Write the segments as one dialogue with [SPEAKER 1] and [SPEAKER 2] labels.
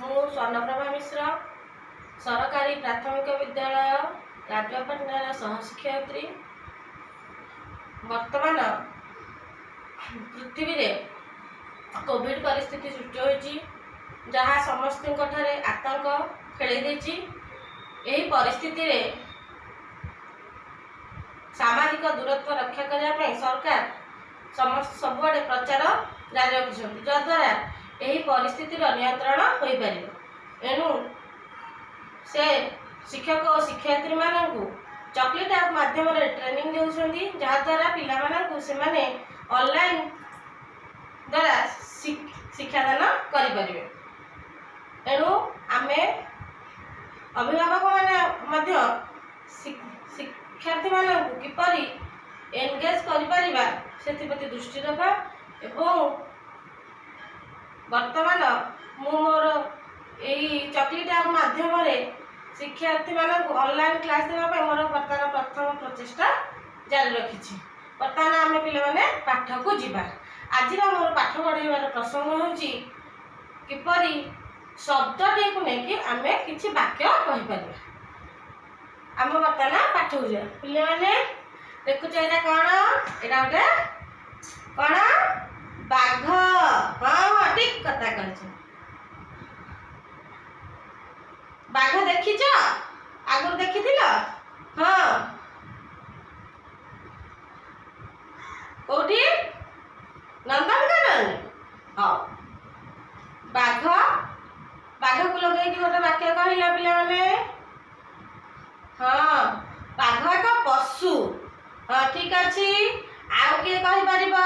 [SPEAKER 1] ମୁଁ ସ୍ୱର୍ଣ୍ଣପ୍ରଭା ମିଶ୍ର, ସରକାରୀ ପ୍ରାଥମିକ ବିଦ୍ୟାଳୟ, ରାଜୁଆପାଟଣାର ସହ ଶିକ୍ଷୟିତ୍ରୀ। ବର୍ତ୍ତମାନ ପୃଥିବୀରେ କୋଭିଡ଼ ପରିସ୍ଥିତି ସୃଷ୍ଟି ହୋଇଛି, ଯାହା ସମସ୍ତଙ୍କ ଠାରେ ଆତଙ୍କ ଖେଳେଇ ଦେଇଛି। ଏହି ପରିସ୍ଥିତିରେ ସାମାଜିକ ଦୂରତ୍ୱ ରକ୍ଷା କରିବା ପାଇଁ ସରକାର ସମସ୍ତ ସବୁଆଡ଼େ ପ୍ରଚାର ଜାରି ରଖିଛନ୍ତି, ଯଦ୍ୱାରା ଏହି ପରିସ୍ଥିତିର ନିୟନ୍ତ୍ରଣ ହୋଇପାରିବ। ଏଣୁ ସେ ଶିକ୍ଷକ ଓ ଶିକ୍ଷୟିତ୍ରୀମାନଙ୍କୁ ଚକୋଲେଟ୍ ଆପ୍ ମାଧ୍ୟମରେ ଟ୍ରେନିଂ ଦେଉଛନ୍ତି, ଯାହାଦ୍ୱାରା ପିଲାମାନଙ୍କୁ ସେମାନେ ଅନଲାଇନ୍ ଦ୍ୱାରା ଶିକ୍ଷାଦାନ କରିପାରିବେ। ଏଣୁ ଆମେ ଅଭିଭାବକମାନେ ମଧ୍ୟ ଶିକ୍ଷାର୍ଥୀମାନଙ୍କୁ କିପରି ଏନଗେଜ୍ କରିପାରିବା, ସେଥିପ୍ରତି ଦୃଷ୍ଟି ଦେବା। ଏବଂ ବର୍ତ୍ତମାନ ମୁଁ ମୋର ଏଇ ଚକୋଲେଟ୍ ଆପ୍ ମାଧ୍ୟମରେ ଶିକ୍ଷାର୍ଥୀମାନଙ୍କୁ ଅନଲାଇନ୍ କ୍ଲାସ୍ ଦେବା ପାଇଁ ମୋର ବର୍ତ୍ତମାନ ପ୍ରଥମ ପ୍ରଚେଷ୍ଟା ଜାରି ରଖିଛି। ବର୍ତ୍ତମାନ ଆମେ ପିଲାମାନେ ପାଠକୁ ଯିବା। ଆଜିର ମୋର ପାଠ ପଢ଼ାଇବାର ପ୍ରସଙ୍ଗ ହେଉଛି କିପରି ଶବ୍ଦଟିକୁ ନେଇକି ଆମେ କିଛି ବାକ୍ୟ କହିପାରିବା। ଆମେ ବର୍ତ୍ତମାନ ପାଠକୁ ଯିବା। ପିଲାମାନେ, ଦେଖୁଛ, ଏଇଟା କ'ଣ? ଏଇଟା ଗୋଟେ କ'ଣ? ବାଘ। ହଁ, ଠିକ କଥା କହିଛ। ବାଘ ଦେଖିଛ? ଆଗରୁ ଦେଖିଥିଲ? ହଁ, କୋଉଠି? ନନ୍ଦନକାନନ। ହଉ, ବାଘ, ବାଘକୁ ଲଗେଇକି ଗୋଟେ ବାକ୍ୟ କହିଲା ପିଲାମାନେ। ହଁ, ବାଘ ଏକ ପଶୁ। ହଁ, ଠିକ ଅଛି। ଆଉ କିଏ କହିପାରିବ?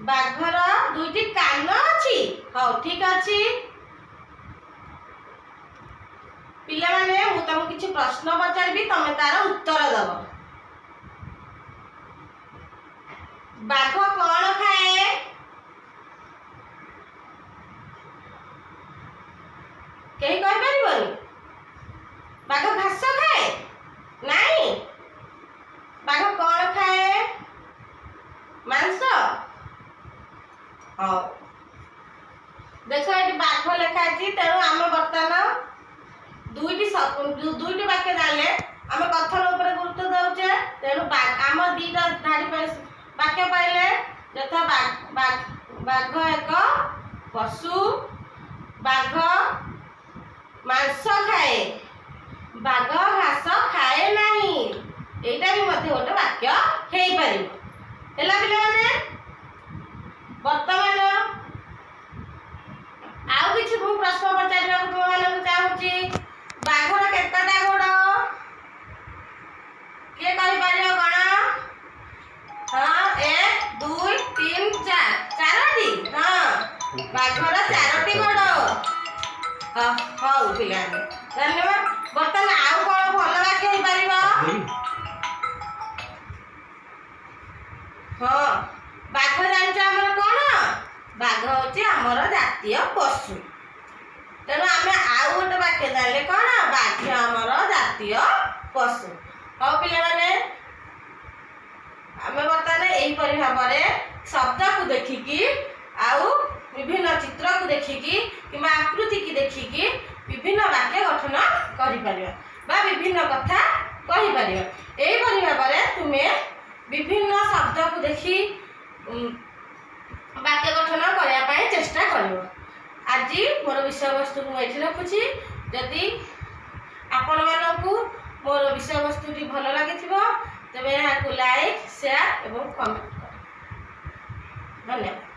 [SPEAKER 1] ବାଘର ଦୁଇଟି କାନ ଅଛି। ହଉ, ଠିକ ଅଛି। ପିଲାମାନେ, ମୁଁ ତମକୁ କିଛି ପ୍ରଶ୍ନ ପଚାରିବି, ତମେ ତାର ଉତ୍ତର ଦବ। ବାଘ କ'ଣ ଖାଏ? କେହି କହିପାରିବନି? ବାଘ ଘାସ ଖାଏ? ନାଇଁ। ବାଘ କ'ଣ ଖାଏ? ମାଂସ। ହଉ, ଦେଖ, ଏଠି ବାଘ ଲେଖା ଅଛି। ତେଣୁ ଆମେ ବର୍ତ୍ତମାନ ଦୁଇଟି ଦୁଇଟି ବାକ୍ୟ ଜାଣିଲେ। ଆମେ କଥନ ଉପରେ ଗୁରୁତ୍ୱ ଦେଉଛେ, ତେଣୁ ଆମ ଦିଟା ଧାଡ଼ି ପାଇଁ ବାକ୍ୟ ପାଇଲେ, ଯଥା ବାଘ ଏକ ପଶୁ, ବାଘ ମାଂସ ଖାଏ, ବାଘ ଘାସ ଖାଏ ନାହିଁ। ଏଇଟା ବି ମଧ୍ୟ ଗୋଟେ ବାକ୍ୟ ହେଇପାରିବ। ହେଲା ପିଲାମାନେ? ବର୍ତ୍ତମାନ ଆଉ କିଛି ମୁଁ ପ୍ରଶ୍ନ ପଚାରିବାକୁ ତୁମମାନଙ୍କୁ ଚାହୁଁଛି। ବାଘର କେତେଟା ଗୋଡ଼? କିଏ କହିପାରିବ? କଣ? ହଁ, ଏକ, ଦୁଇ, ତିନି, ଚାରି। ଚାରୋଟି। ହଁ, ବାଘର ଚାରୋଟି ଗୋଡ଼। ହଉ ପିଲାମାନେ, ଧନ୍ୟବାଦ। ବର୍ତ୍ତମାନ ଆଉ କଣ ଭଲ ବାକ୍ୟ ହେଇପାରିବ? ହଁ, ବାଘ ଜାଣିଛ ଆମର କଣ? ବାଘ ହଉଛି ଆମର ଜାତୀୟ ପଶୁ। ତେଣୁ ଆମେ ଆଉ ଗୋଟେ ବାକ୍ୟ ଜାଣିଲେ କଣ? ବାଘ ଆମର ଜାତୀୟ ପଶୁ। ହଉ ପିଲାମାନେ, ଆମେ ବର୍ତ୍ତମାନ ଏହିପରି ଭାବରେ ଶବ୍ଦକୁ ଦେଖିକି ଆଉ ବିଭିନ୍ନ ଚିତ୍ରକୁ ଦେଖିକି କିମ୍ବା ଆକୃତିକି ଦେଖିକି ବିଭିନ୍ନ ବାକ୍ୟ ଗଠନ କରିପାରିବା ବା ବିଭିନ୍ନ କଥା କହିପାରିବା। ଏହିପରି ଭାବରେ ତୁମେ ବିଭିନ୍ନ ଶବ୍ଦକୁ ଦେଖି ବାକ୍ୟ ଗଠନ କରିବା ପାଇଁ ଚେଷ୍ଟା କରିବ। ଆଜି ମୋର ବିଷୟବସ୍ତୁକୁ ମୁଁ ଏଠି ରଖୁଛି। ଯଦି ଆପଣମାନଙ୍କୁ ମୋର ବିଷୟବସ୍ତୁଟି ଭଲ ଲାଗିଥିବ, ତେବେ ଏହାକୁ ଲାଇକ୍, ସେୟାର ଏବଂ କମେଣ୍ଟ କର। ଧନ୍ୟବାଦ।